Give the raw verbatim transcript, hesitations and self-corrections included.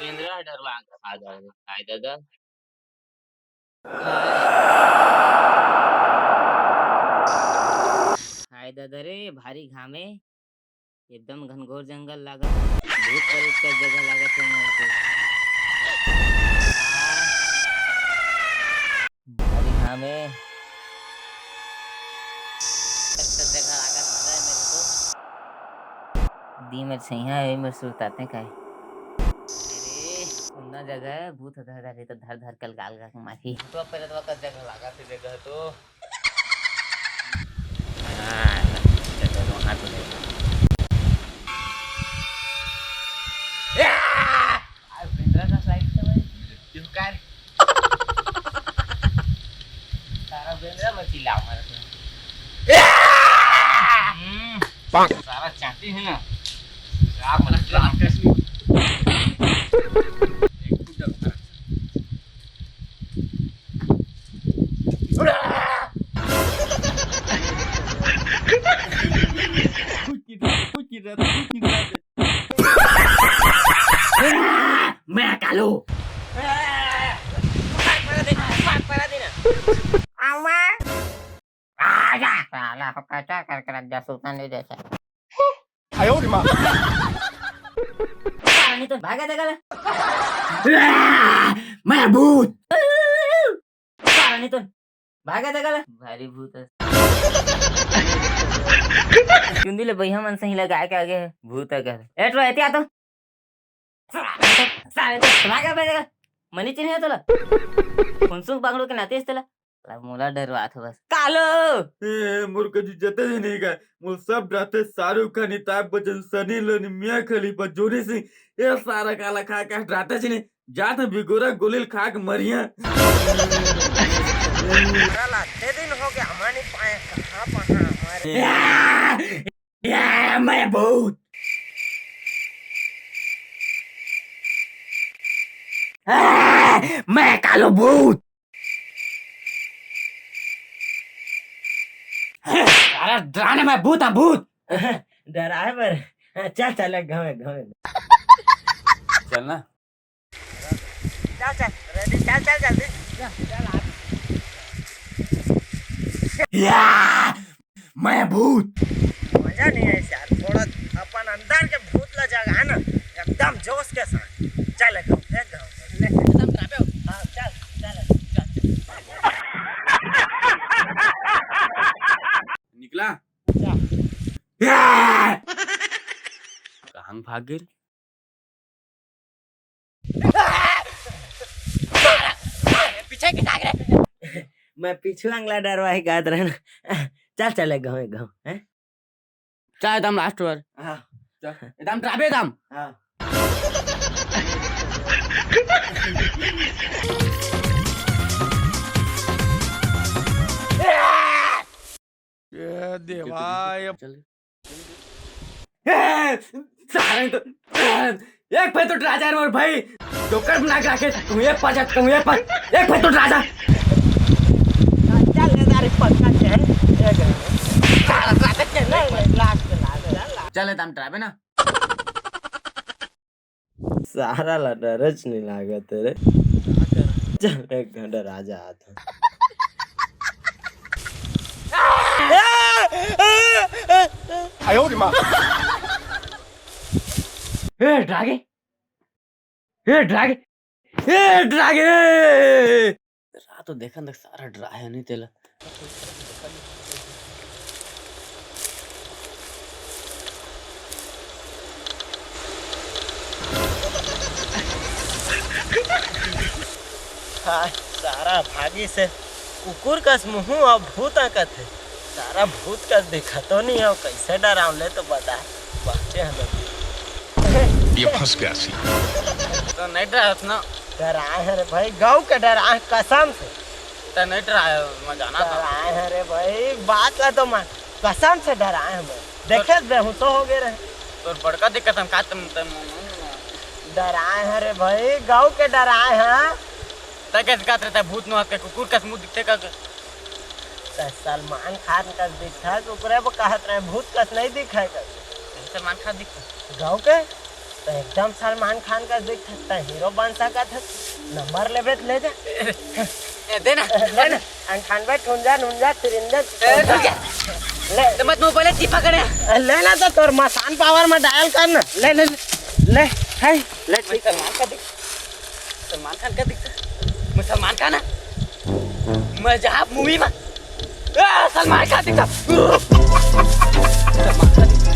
बेंदरा डरवा के खा जाए, काय दादा? हाय दादा रे, भारी घाम हे, एकदम घनघोर जंगल लागत हे, भूत प्रेत का जगह लागत हे मोर तो। भारी घाम हे, का जगह लागत हे मेरे तो। दी मेर सैया हे, मेर सुरताते काय। अरे, उन्ना जगह हे, भूत धर धर के धर धर के गाल गाल के मारही। तो पहले तो का जगह लागत हे जगह तो। हाँ, चलो, वहाँ तो देखो। आ, बेंदरा का साइड से भाई। क्यों कर? सारा बेंदरा में चिल्ला मारत हे। हम्म, सारा चाटी हे ना। सारा मन एक फुट जब कुछ नहीं, कुछ नहीं रहता, कुछ नहीं रहता। मैं कालू। आजा। साला को कैसा करके रख दिया, सुता नहीं देता। आयो रे माँ। साला नहीं तो भागा देगा ले। मैं भूत। साला नहीं तो भागा देगा ले। भारी भूत हे। चुंदी ले भैया मन सही लगा के आगे हे, भूत हे कह। एट रो एतिया तो। साले तो भागा बे। मनी चिन्हे तोला। फुनसुक बांगड़ो के नाते तेला। ला मोला डरवात हो बस। कालो। ए, मोर कछु जते ही नहीं का। मोर सब डराते शाहरुख खान, अमिताभ बच्चन, सनी लियोन, मियाँ खलीफा, जॉनी सिंह। ए सारा काला खा के डराते ही नहीं। जात बिगोरा गोली खा के मरिया। साला, ते दिन हो गया, हमारी पाए कहाँ पहा हमारे। या, मैं भूत। आ, मैं कालो भूत। अरे डराने मैं भूत हूँ, भूत। डराए बर। चल, चल, एक गाँव, एक गाँव। चल ना। चल, चल, ready, चल, चल, जल्दी। चल, चल, आ। या! मैं भूत। मजा नहीं आइस यार, थोड़ा अपन अंदर के भूत ला जगा ना, एकदम जोश के साथ। चल, एक गाँव, एक गाँव। ले, एकदम ट्रापे हो। हाँ, चल, चल, चल। निकला? अच्छा। या! कहाँ भाग गए? पीछे के टांग रे। मैं पीछू अंगला डरवाही गात रहना। चल, चल, एक गाँव, एक गाँव, हैं? चल, एकदम last बार। हाँ। चल, एकदम ट्रापे एकदम। हाँ। ए देवा, ये चल। ए, सारे तो, एक पे तो राजा और भाई, जोकर बना के रखे, तू ये पा जा, तू ये पा, एक पे तो राजा। चल, ये सारे पक्का है, ये कर। साला, साला, चल, last, last, last। चल, एकदम ट्रापे ना। सारा ला डरच नहीं लागत हे रे। चल, एक घंटा राजा आता। आयो रे माँ। ए, डरागे। ए, डरागे। ए, डरागे। रात तो देखन तक सारा डराया नहीं तेला। हाँ, सारा भागी से कुकुर कस मुहूं अउ भूत कथे। सारा भूत कस दिखतो नहीं हो, कैसे डराव ले तो बता। बाचे हम ये फंस गया सी। तो नहीं डरावत ना। डराए हैं रे भाई, गौ के डराए हैं कसम से। तो नहीं डराए, मैं जाना था। डराए हैं रे भाई, बात ला तो मान, कसम से डराए हैं भाई। देखे बेहोश हो गए रहे। तोर बड़का दिक्कत हम का तुम, तुम डराए हैं रे भाई, गौ के डराए हैं। तै कैसे कहत रहता है, भूत नो हाथ के कुकुर कस मुंह दिखते का? तै सलमान खान कस दिखता है, ओकरे वो कहत रहे भूत कस नहीं दिखाए कर। सलमान खान दिखता। गौ के तो एकदम सलमान खान कस दिखता है, हीरो बन सकत है। नंबर लेबे तो ले जा। ए, दे ना। ले ना। अंठानवे ठुंजा नुंजा तिरंजा। ए, रुक जा। ले। तो मत मोबाइल टिपा करे। ले ना तो तोर मसान पावर में डायल कर ना। ले, ले, ले। ले, हाय, ले, ठीक। सलमान का दिख, सलमान खान का दिखता। मैं सलमान खान है। मैं जहाँ मूवी में, आ, सलमान खान दिखता। सलमान खान दिखता।